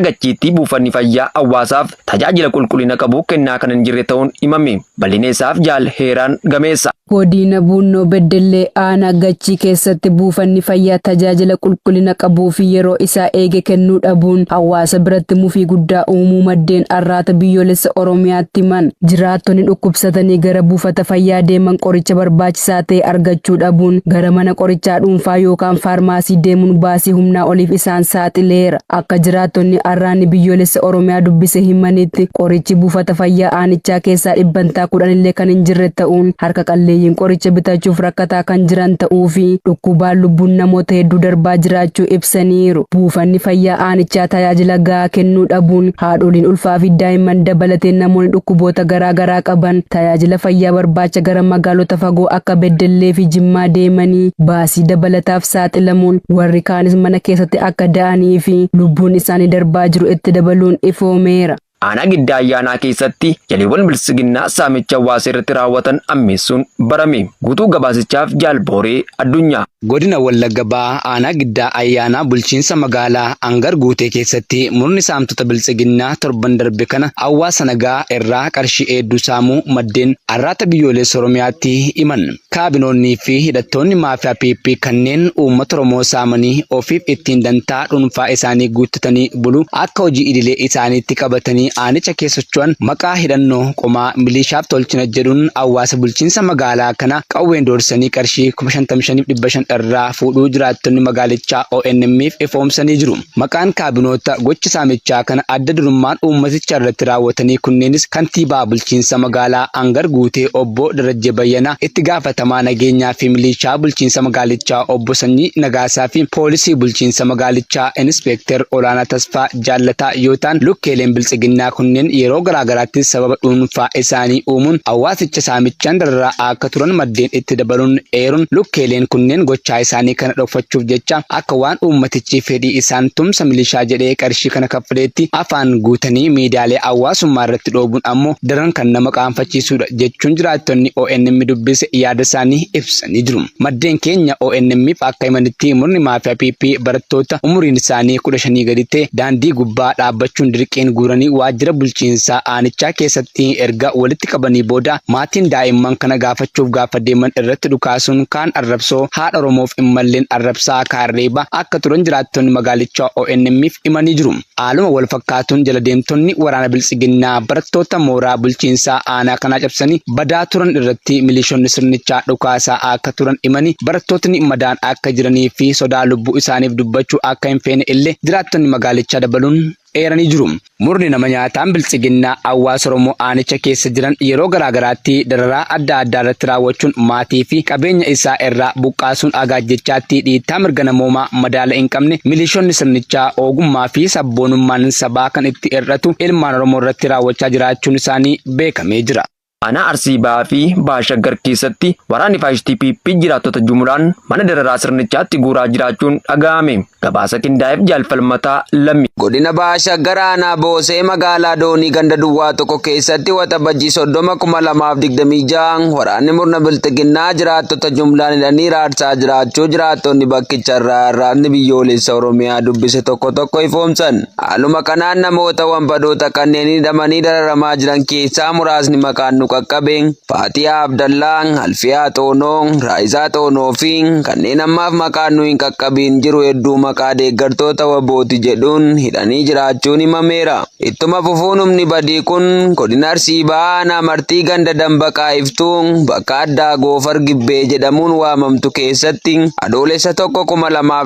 Gachiitti buufanni fayyaa hawaasaaf tajaajila qulqullina qabu kennaa kan hin jirre ta'uun himame. Bal'ina isaaf Jaal Heeraan Gameessa. Godina Buunnoo Beddellee Aanaa Gachii keessatti buufanni fayyaa tajaajila qulqullina qabuu fi yeroo isaa eege kennuu dhabuun hawaasa biratti mufii guddaa uumuu maddeen Arraata Biyyoolessa Oromiyaatti himan. Jiraattonni dhukkubsatanii gara buufata fayyaa deeman qoricha barbaachisaa ta'e argachuu dhabuun gara mana qorichaa dhuunfaa yookaan faarmaasii deemuun baasii humnaa oliif isaan saaxileera. Akka jiraattonni Arraanni Biyyoolessa Oromiyaa dubbise himanitti, qorichi buufata fayyaa aanichaa keessaa dhibbantaa 10 illee kan hin jirre ta'uun harka qalleeyyiin qoricha bitachuuf rakkataa kan jiran ta'uu fi dhukkubaan lubbuun namoota hedduu darbaa jiraachuu ibsaniiru. Buufanni fayyaa aanichaa tajaajila gahaa kennuu dhabuun haadholiin ulfaa fi daa'imman dabalatee namoonni dhukkuboota garaa garaa qaban tajaajila fayyaa barbaacha gara magaalota fagoo akka Beddellee fi Jimmaa deemanii baasii dabalataaf saaxilamuun warri kaanis mana keessatti akka da'anii fi lubbuun isaanii darbaa jiru itti dabaluun ifoomeera. Aanaa Giddaa Ayyaanaa keessatti jaleewwan Biltsiginnaa saamicha hawaasa irratti raawwatan ammeessuun barame. Guutuu gabaasichaaf Jaal Booree Addunyaa. Godina Wallagga Bahaa Aanaa Giddaa Ayyaanaa bulchiinsa magaalaa Angar Guutee keessatti murni saamtota Biltsiginnaa torban darbe kana hawaasa nagaa irraa qarshii hedduu saamuu maddeen Arraata Biyyoolessa Oromiyaatti himan. Kaabinoonnii fi hidhattoonni maafiyaa PP kanneen uummata Oromoo saamanii ofiif ittiin dantaa dhuunfaa isaanii guuttatanii bulu akka hojii idilee isaaniitti qabatanii aanicha keessa socho'an maqaa hidhannoo qomaa miliishaaf tolchina jedhuun hawaasa bulchiinsa magaalaa kana qawween doorsisanii qarshii 55,500 irraa fuudhuu jiraattonni magaalichaa ONM'f ifoomsanii jiru. Maqaan kaabinoota gocha saamichaa kana adda durummaan uummaticha irratti raawwatanii kunneenis kantiibaa bulchiinsa magaalaa Angar Guutee obbo Darajjee Bayyanaa, itti gaafatamaa nageenyaa fi miliishaa bulchiinsa magaalichaa obbo Sanyii Nagaasaa fi poolisii bulchiinsa magaalichaa Inispeekter Olaanaa Tasfaa Jaallataa yoo ta'an, lukkeeleen biltsiginnaa kunneen yeroo garaagaraatti sababa dhuunfaa isaanii uumuun hawaasicha saamichaan dararaa akka turan maddeen itti dabaluun eeruun, lukkeeleen kunneen gochaa isaanii kana dhokfachuuf jecha akka waan uummatichi fedhii isaan tumsa milishaa jedhee qarshii kana kaffaleetti afaan guutanii miidiyaalee hawaasummaa irratti dhoobuun ammoo daran kan nama qaanfachiisuudha jechuun jiraattonni ONM dubbise yaada isaanii ibsanii jiru. Maddeen keenya ONM'f akka himanitti murni maafiyaa PP barattoota umuriin isaanii 15 gadi ta'e daandii gubbaa dhaabbachuun dirqiin guuranii waajjira bulchiinsaa aanichaa keessatti erga walitti qabanii booda maatiin daa'imman kana gaafachuuf gaafa deeman irratti dhukaasuun kaan arrabsoo haadha Oromoof hin malleen arrabsaa kaan reebaa akka turan jiraattonni magaalichaa ONM'f himanii jiru. Haaluma wal fakkaatuun jala deemtonni waraana Biltsiginnaa barattoota mooraa bulchiinsaa aanaa kanaa cabsanii badaa turan irratti milishoonni sirnichaa dhukaasaa akka turan himanii barattootni madaan akka jiranii fi sodaa lubbuu isaaniif dubbachuu akka hin feene illee jiraattonni magaalichaa dabaluun eeranii jiru. Murni nama nyaataan Biltsiginnaa hawaasa Oromoo aanicha keessa jiran yeroo garaa garaatti dararaa adda addaa irratti raawwachuun maatii fi qabeenya isaa irraa buqqaasuun haga ajjechaatti dhiittaa mirga namoomaa madaala hin qabne milishoonni sirnichaa ogummaa fi sabboonummaan sabaa kan itti hir'atu ilmaan Oromoo irratti raawwachaa jiraachuun isaanii beekamee jira. Aanaa Arsii Bahaa fi Baha Shaggar keessatti waraanni faashistii PP jiraattota jumulaan mana dararaa sirnichaatti guuraa jiraachuun dhaga'ame. Gabaasa qindaa'eef Jaal Falmataa Lammii. Godina Baha Shaggar Aanaa Boosee magaalaa Doonii ganda duwwaa 1 keessatti Waxabajjii 30, 2026 waraanni murna Bilxiginnaa jiraattota jumlaan hidhanii raarsaa jiraachuu jiraattonni bakkicha irraa Arraatni Biyyoolessa Oromiyaa dubbise tokko tokko ifoomsan. Haaluma kanaan namoota wanbadoota kanneen hidhamanii dararamaa jiran keessaa muraasni maqaan nu qaqqabe Faatiyaa Abdallaa, Alfiyaa Xoonoo, Raayisaa Xoonoo fi kanneen ammaaf maqaan nu hin qaqqabiin jiru hedduu maqaa deeggartoota WBOti jedhuun hidhanii jiraachuun himameera. Ittuma fufuun humni badii kun godina Arsii Bahaa aanaa Martii ganda Dambaqaa Iftuu bakka addaa Goofar Gibbee jedhamuun waamamtu keessatti Adoolessa 1,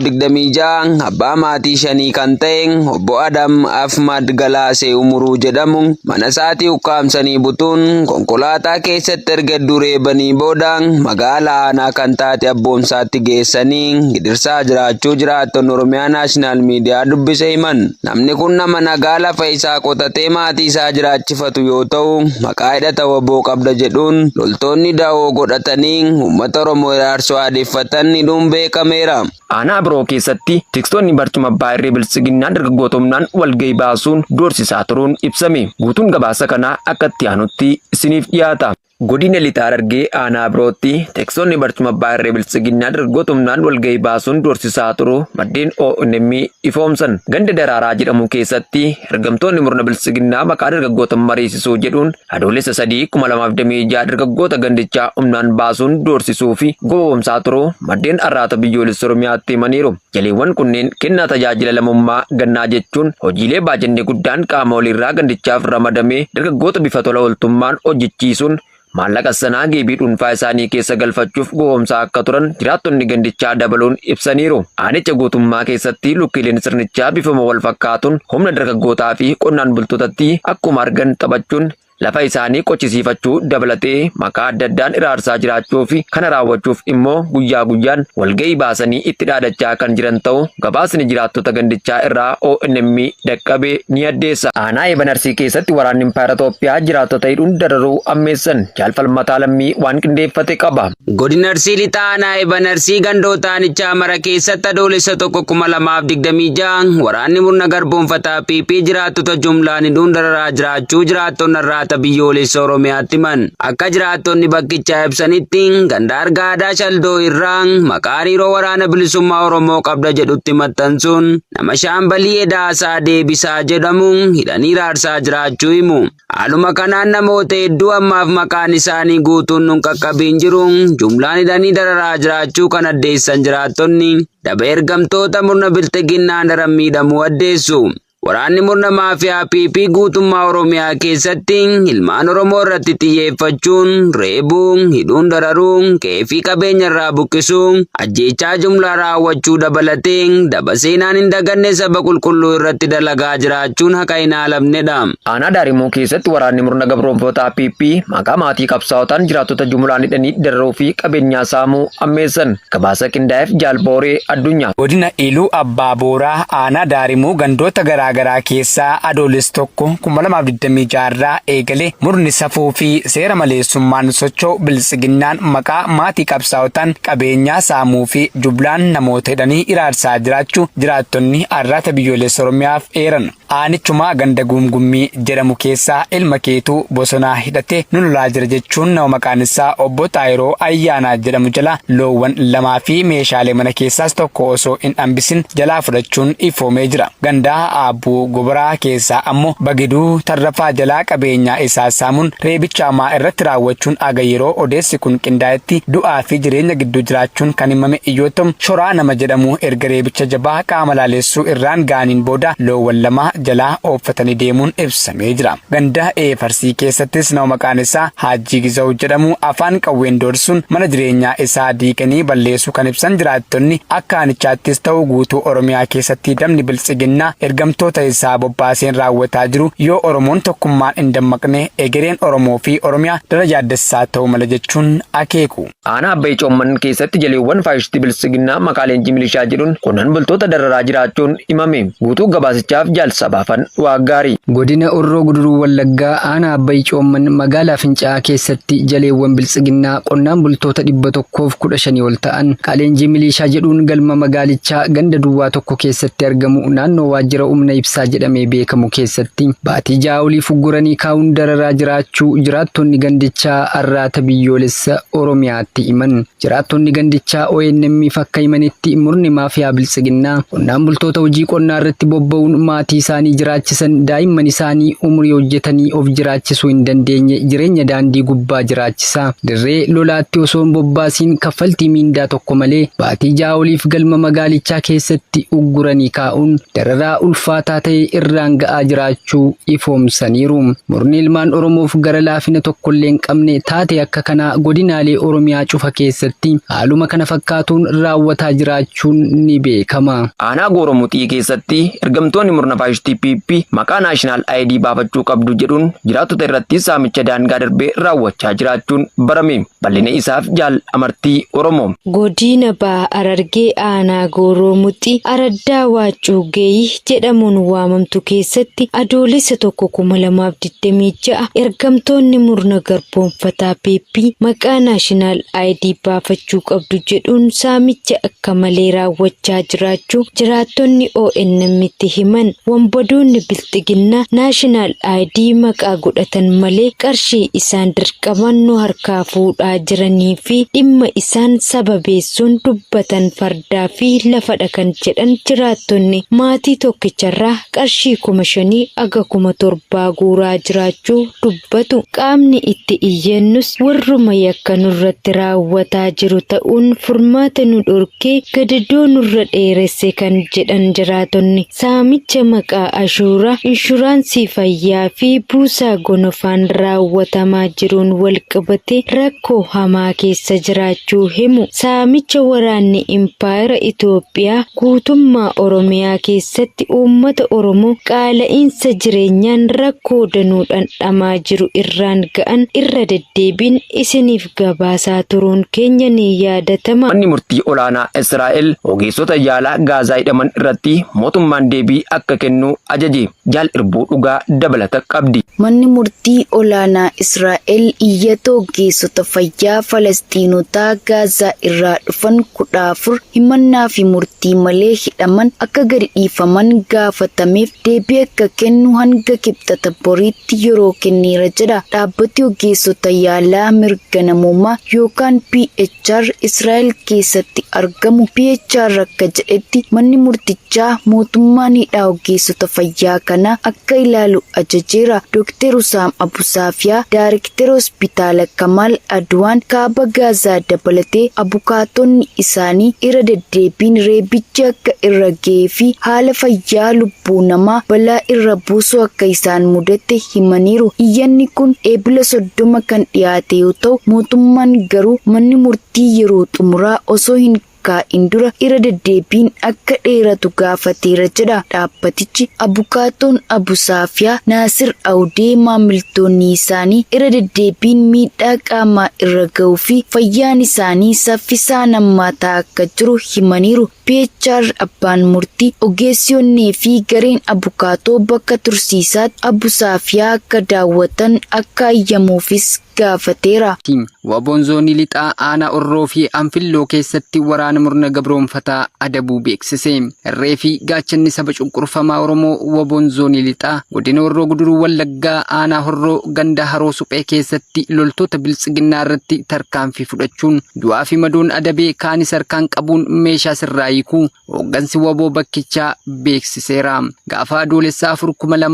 2026 abbaa maatii shanii kan ta'e obbo Adam Ahmad Galaasee Umuruu jedhamu mana isaatii ukkaamsanii butuun konkolaataa keessatti erga hedduu reebanii booda magaalaa aanaa kan taate Abboomsaatti geessanii gidirsaa jiraachuu jiraattonni Oromiyaa Naashinaal Miidiyaa dubbise himan. Namni kun nama nagaa lafa isaa qotatee maatii isaa jiraachifatu yoo ta'u, maqaa hidhata wbo qabda jedhuun loltoonni dahoo godhatanii uummata Oromoo hiraarsuu aadeffatan hidhuun beekameera. Aanaa biroo keessatti tikstoonni barcuma abbaa irree Biltsiginnaa dargaggoota humnaan walgahii baasuun doorsisaa turuun ibsame. Guutuun gabaasa kanaa akka itti aanutti isiniif dhiyaata. Godina Lixa Harargee aanaa birootti tiksoonni barcuma abbaa irree Biltsiginnaa dargaggoota humnaan walgahii baasuun doorsisaa turu maddeen ONM ifoomsan. Ganda Daraaraa jedhamu keessatti ergamtoonni murna Biltsiginnaa maqaa dargaggoota mariisisuu jedhuun Adoolessa 3, 2026 dargaggoota gandichaa humnaan baasuun doorsisuu fi gowwoomsaa turu maddeen Arraata Biyyoolessa Oromiyaatti himaniiru. Jaleewwan kunneen kennaa tajaajila lammummaa gannaa jechuun hojiilee baajanni guddaan qaama oliirraa gandichaaf ramadamee dargaggoota bifa tola ooltummaan hojjechiisuun maallaqa sanaa geebii dhuunfaa isaanii keessa galfachuuf gowwoomsaa akka turan jiraattonni gandichaa dabaluun ibsaniiru. Aanicha guutummaa keessatti lukkiileen sirnichaa bifuma wal fakkaatuun humna dargaggootaa fi qonnaan bultootatti akkuma argan taphachuun lafa isaanii qochisiifachuu dabalatee maqaa adda addaan iraarsaa jiraachuu fi kana raawwachuuf immoo guyyaa guyyaan walgahii baasanii itti dhaadachaa kan jiran ta'uu gabaasni jiraattota gandichaa irraa ONM dhaqqabe ni addeessa. Aanaa Eeban Arsii keessatti waraanni Impaayera Itoophiyaa jiraattota hidhuun dararuu ammeessan. Jaalfalmataa Lammii waan qindeeffate qaba. Godina Arsii Lixaa aanaa Eeban Arsii gandoota aanichaa mara keessatti Adoolessa 1, 2026 waraanni murna garboonfataa PP jiraattota jumlaan hidhuun dararaa jiraachuu jiraattonni Arraata Biyyoolessa Oromiyaatti himan. Akka jiraattonni bakkichaa ibsanitti, ganda Argaadaa Shaldoo irraa maqaa hariiroo Waraana Bilisummaa Oromoo qabda jedhutti maxxansuun nama Shaambalii Edaasaa Deebisaa jedhamu hidhanii raarsaa jiraachuu himu. Haaluma kanaan namoota hedduu ammaaf maqaan isaanii guutuun nun qaqqabiin jiru jumlaan hidhanii dararaa jiraachuu kan addeessan jiraattonni, daba ergamtoota murna Bilxiginnaan daran miidhamuu addeessu. Waraanni murna maafiyaa PP guutummaa Oromiyaa keessatti ilmaan Oromoo irratti xiyyeeffachuun reebuun, hidhuun, dararuun, qe'ee fi qabeenya irraa buqqisuun, ajjeechaa jumlaa raawwachuu dabalatee daba seenaan hin daganne saba qulqulluu irratti dalagaa jiraachuun haqa hin haalamnedha. Aanaa Daarimuu keessatti waraanni murna gabroonfataa PP maqaa maatii qabsaa'otaan jiraattota jumlaan hidhanii dararuu fi qabeenyaa saamuu ammeessan. Gabaasa qindaa'eef Jaalbooree Addunyaa. Godina Iluu Abbaa Booraa aanaa Daarimuu gandoota garaa garaa keessaa Adoolessa 1, 2026 irraa eegalee murni safuu fi seera maleessummaan socho'u Biltsiginnaan maqaa maatii qabsaa'otaan qabeenyaa saamuu fi jumlaan namoota hidhanii iraarsaa jiraachuu jiraattonni Arraata Biyyoolessa Oromiyaaf eeran. Aanichumaa ganda Guumgummii jedhamu keessaa ilma keetuu bosonaa hidhatee nu lolaa jira jechuun nama maqaan isaa obbo Xaayiroo Ayyaanaa jedhamu jala loowwan lamaa fi meeshaalee mana keessaas tokko osoo hin hambisin jalaa fudhachuun ifoomee jira. Gandaa Aabbuu Goboraa keessaa ammoo Bagiduu Tarrafaa jalaa qabeenyaa isaa saamuun reebicha hamaa irratti raawwachuun aga yeroo odeessi kun qindaa'etti du'aa fi jireenya gidduu jiraachuun kan himame yoo ta'u, Shoraa nama jedhamu erga reebicha jabaa qaama laalessuu irraan ga'aniin booda loowwan lama jalaa ooffatanii deemuun ibsamee jira. Ganda Eefarsii keessattis nama maqaan isaa Haajjii Gizaw jedhamu afaan qawween doorsuun mana jireenyaa isaa diiganii balleessuu kan ibsan jiraattonni, akka aanichaattis ta'u guutuu Oromiyaa keessatti dabni Biltsiginnaa ergamtoota isaa bobbaaseen raawwataa jiru yoo Oromoon tokkummaan hin dammaqne egereen Oromoo fi Oromiyaa dara yaaddessaa ta'uu mala jechuun akeeku. Aanaa Abbayii Coomman keessatti jaleewwan faashistii Biltsiginnaa maqaa leenjii milishaa jedhuun qonnaan bultoota dararaa jiraachuun himame. Guutuu gabaasichaaf Jaal Sabaafan Waaggaarii. Godina Horroo Guduruu Wallaggaa aanaa Abbayii Coomman magaalaa Fincaa'aa keessatti jaleewwan Biltsiginnaa qonnaan bultoota 115 ol ta'an maqaa leenjii milishaa jedhuun galma magaalichaa ganda duwwaa 1 keessatti argamu naannoo waajjira humna ibsaa jedhamee beekamu keessatti baatii 6 oliif ugguranii kaa'uun dararaa jiraachuu jiraattonni gandichaa Arraata Biyyoolessa Oromiyaatti himan. Jiraattonni gandichaa ONM'f akka himanitti, murni maafiyaa Biltsiginnaa qonnaan bultoota hojii qonnaa irratti bobba'uun maatii isaanii jiraachisan, daa'imman isaanii umurii hojjetanii of jiraachisuu hin dandeenye jireenya daandii gubbaa jiraachisaa, dirree lolaatti osoo hin bobbaasiin kaffaltii miindaa tokko malee baatii 6 oliif galma magaalichaa keessatti ugguranii kaa'uun dararaa ulfaataa ta'e irraan ga'aa jiraachuu ifoomsaniiru. Murni ilmaan Oromoof gara laafina tokkollee hin qabne taatee akka kanaa godinaalee Oromiyaa cufa keessatti haaluma kana fakkaatuun raawwataa jiraachuun ni beekama. Aanaa Gooroo Muxii keessatti ergamtoonni murna faashistii PP maqaa National ID baafachuu qabdu jedhuun jiraattota irratti saamicha daangaa darbee raawwachaa jiraachuun barame. Bal'ina isaaf Jaal Amartii Oromoo. Godina Baha Harargee aanaa Gooroo Muxii araddaa Waaccuu Geeyii jedhamuun waamamtu keessatti Adoolessa 1, 2026 ergamtoonni murna garboomfataa PP maqaa National ID baafachuu qabdu jedhuun saamicha akka malee raawwachaa jiraachuu jiraattonni ONM'tti himan. Wanbadoonni Bilxiginnaa National ID maqaa godhatan malee qarshii isaan dirqaman nu harkaa fuudhaa jiranii fi dhimma isaan sababeessuun dubbatan fardaa fi lafadha kan jedhan jiraattonni, maatii tokkicharraa qarshii 5,000 aga 7,000 guuraa jiraachuu dubbatu. Qaamni itti iyyannus warruma yakka nurratti raawwataa jiru ta'uun furmaata nu dhorkee gadadoo nurra dheeresse kan jedhan jiraatonni, saamicha maqaa ashuuraa, inshuraansii fayyaa fi buusaa gonofaan raawwatamaa jiruun wal qabatee rakkoo hamaa keessa jiraachuu himu. Saamicha waraanni Impaayera Itoophiyaa guutummaa Oromiyaa keessatti uummata Oromoo qaala'iinsa jireenyaan rakkoo danuu dhandhamaa jiru irraan ga'an irra deddeebiin isiniif gabaasaa turuun keenya ni yaadatama. Manni murtii olaanaa Israa'el ogeessota yaalaa Gaazaa hidhaman irratti mootummaan deebii akka kennu ajaje. Jaal Irbuu Dhugaa dabalata qabdi. Manni murtii olaanaa Israa'el iyyata ogeessota fayyaa Falasxiinotaa Gaazaa irraa dhufan 14 himannaa fi murtii malee hidhaman akka gadi dhiifaman gaafatameef deebii akka kennu hanga Kibxata boriitti yeroo kenneera jedha dhaabbati ogeessota yaalaa mirga namoomaa yookaan PHR Israa'el keessatti argamu. PHR akka jedhetti, manni murtichaa mootummaan hidhaa ogeessota fayyaa kanaa akka ilaalu ajajeera. Dr. Usaam Abusaafiyaa, Daayirektara Hospitaala Kamaal Adwaan kaaba Gaazaa dabalatee abukaatonni isaanii irra deddeebiin reebichi akka irra ga'ee fi haala fayyaa lubbuu namaa balaa irra buusuu akka isaan mudate himaniiru. Iyyanni kun Eebila 30 kan dhiyaate yoo ta'u, mootummaan garuu manni murtii yeroo xumuraa osoo hin kaa'in dura irra deddeebiin akka dheeratu gaafateera jedha dhaabbatichi. Abukaatoon Abusaafiyaa, Naasir Awudee, maamiltoonni isaanii irra deddeebiin miidhaa qaamaa irra ga'uu fi fayyaan isaanii saffisaan hammaataa akka jiru himaniiru. PHR abbaan murtii, ogeessonni fi gareen abukaatoo bakka tursiisaatti Abusaafiyaa akka daawwatan akka ayyamuufis gaafateera. WBOn zoonii lixaa aanaa Orroo fi Anfilloo keessatti waraana murna gabroonfataa adabuu beeksise. Irree fi gaachanni saba cunqurfamaa Oromoo WBOn zoonii lixaa godina Horroo Guduruu Wallaggaa aanaa Horroo ganda Haroo Suphee keessatti loltoota Biltsiginnaa irratti tarkaanfii fudhachuun du'aa fi madoon adabee kaanis harkaan qabuun meeshaa sirraa hiikuu hooggansi WBO bakkichaa beeksiseera. Gaafa Adoolessa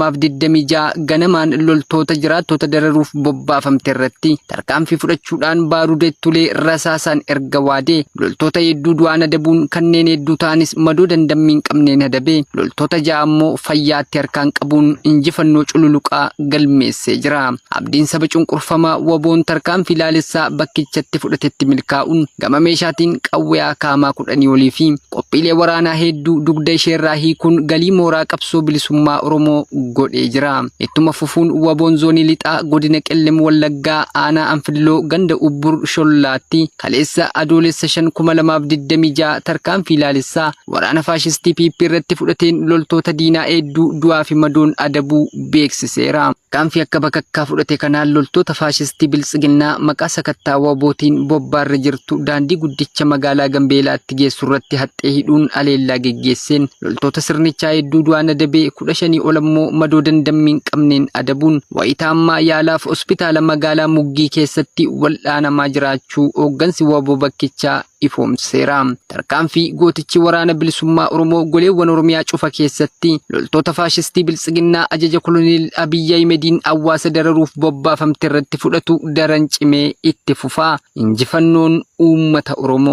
4,2026 ganamaan loltoota jiraattota dararuuf bobbaafamte irratti tarkaanfii fudhachuudhaan baarudeettulee rasaasaan erga waadee loltoota hedduu du'aan adabuun, kanneen hedduu ta'anis madoo dandammii hin qabneen adabee, loltoota ja'a ammoo fayyaatti harkaan qabuun injifannoo cululuqaa galmeessee jira. Abdiin saba cunqurfamaa WBOn tarkaanfii laalessaa bakkichatti fudhatetti milkaa'uun gama meeshaatiin qawwee akaamaa 10 olii fi qophiilee waraanaa hedduu dugda isheerraa hiikuun galii mooraa qabsoo bilisummaa Oromoo godhee jira. Ittuma fufuun WBOn zoonii lixaa godina Qellem Wallaggaa aanaa Anfilloo ganda Ubbur Shollaatti kaleessa Adoolessa 5,2026 tarkaanfii laalessaa waraana faashistii PP irratti fudhateen loltoota diinaa hedduu du'aa fi madoon adabuu beeksiseera. Tarkaanfii akka bakakkaa fudhate kanaan loltoota faashistii Biltsiginnaa maqaa sakattaa WBOtiin bobbaarra jirtu daandii guddicha magaalaa Gambeelaatti geessu irratti haxxee hidhuun aleellaa geggeesseen loltoota sirnichaa hedduu du'aan adabee, 15 ol ammoo madoo dandammii hin qabneen adabuun wayitaa ammaa yaalaaf hospitaala magaalaa Muggii keessatti wal'aanamaa jiraachuu hooggansi WBO bakkichaa ifoomseera. Tarkaanfii gootichi waraana bilisummaa Oromoo goleewwan Oromiyaa cufa keessatti loltoota faashistii Biltsiginnaa ajaja koloneel Abiyyi Ahimediin hawaasa dararuuf bobbaafamte irratti fudhatu daran cimee itti fufaa. Injifannoon uummata Oromoo.